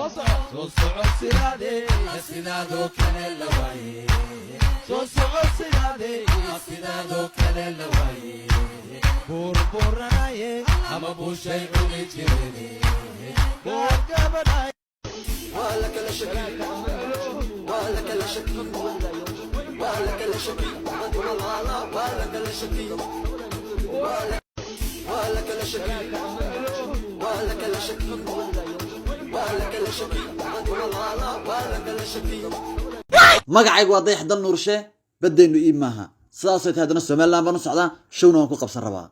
Soo soco sidaade, sidaadoo kale la waaye. Soo soco sidaade, sidaadoo kale la waaye. Buurbuuranaye ama buushay cuni jireen boorgabadhay. Waa la kala shaki, waa la kala shaki, waa la kala shaki, waa la kala shaki, waa la kala shaki, waa la kala shaki, waa la kala shaki, waa la kala shaki. Magacaygu waa Dayax Dal Nuurshe. Baddeennu iib maaha. Sidaasay tahay haddana Somaliland baan u socdaa, showna waan ku qabsan rabaa.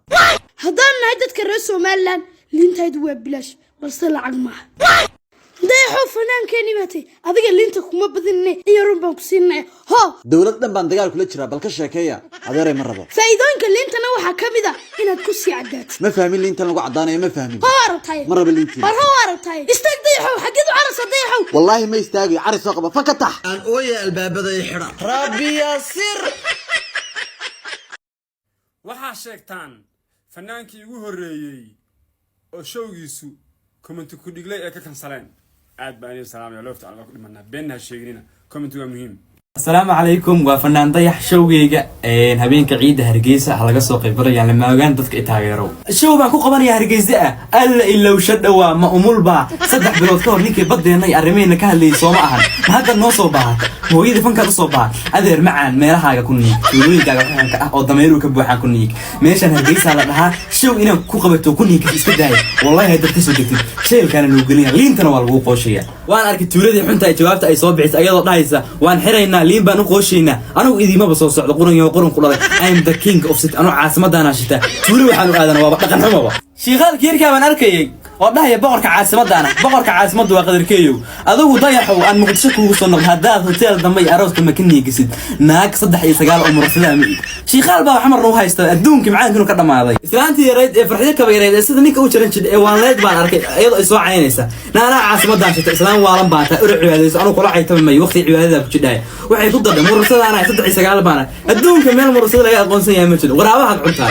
Haddaan nahay dadka reer Somaliland, liintaydu waa bilaash, balse lacag maaha. Dayaxow, fanaankeenii baatay adiga, liinta kuma badinne, in yarun baan ku siinaya, ho. Dowlad dhan baan dagaal kula jiraa, bal ka sheekeeya adeeray, ma rabo. Faa'iidooyinka liintana waxaa ka mid ah inaad ku sii caddaatid. Ma fahmin liintan lagu caddaanayo, ma fahmin. Ho, aragtay. Ma rabo liintiin. War ho, aragtay. Istaag Dayaxow, xaggeed u caraysa, Dayaxow? Wallaahi ma istaagayo, cari soo qaba, fakatax. Aan ooye, albaabada i xidha. Rabbi yasir. Waxaa sheegtaan fanaankii ugu horreeyey oo showgiisu comment ku dhiglay ee ka kansaleen. Aad baan idin salaamaya. Loofta aan ku dhimanaa, beenna ha sheeginina, comment waa muhiim. Asalaamu calaykum, waa fanaan Dayax. Showgeyga habeenka ciidda Hargeysa ha laga soo qaybgalayaan, lama ogaan dadka i taageerow. Show baan ku qabanaya Hargeysa ah. Alla ilowsha dhowaa, ma umulbaa? 3 bilood ka hor ninkii baddeenna iyo arrimaheenna ka hadlayay sooma ahan? Ma hadda noo soo baahata? Hooyadii fankaad usoo baaha? Adeer macaan, meelahaaga ku niig, tuulooyinkaaga xuxunka ah oo dameeruhu ka buuxaan ku niig. Meeshaan Hargeysa la dhahaa, show inaad ku qabato ku niigkas iska daaya. Wallahi haddaad kasoo degtid, shaylkaana lagu gelinaya, liintana waa lagu qooshaya. Waan arkay tuuladii xunta ay jawaabta ay soo bixisay, ayadoo dhahaysa waan xiraynaa, liin baan u qooshaynaa. Anigu idiimaba soo socdo, quran yo qurun ku dhalay. I'm the king of city. Anu caasimaddaanaa shitaa, tuulo waxaan u aadana waaba dhaqan xumaba. Shiikhaalkii yarkaa baan arkayay oo dhahaya boqorka caasimaddaana. Boqorka caasimaddu waa Qadarkeeyow. Adigu Dayaxow, aan Muqdisho kuugu soo noqdo. Haddaad hotel dambe iyo arooska ma ka niigisid, naag 3 iyo 9 oo mursadaa ma id. Shiikhaal baa xamarna u haysta adduunkii macaanka inuu ka dhammaaday. Islaantii yarayd ee Farxiyo Kaba yareyd ee sida ninka u jaran jidhay ee waanleyd baan arkay iyadoo ay soo caynaysa. Naanaa caasimadaan shita, islaam waalan baan tahay, ura cibaadayso. Anuu kula caytaba mayo, waqti cibaadada ku jidhaaya. Waxay ku dadhay murursadaana 3 iyo 9 baana. Adduunka meel murursada laga aqoonsan yahay ma jiro. Waraabahaad cuntaa.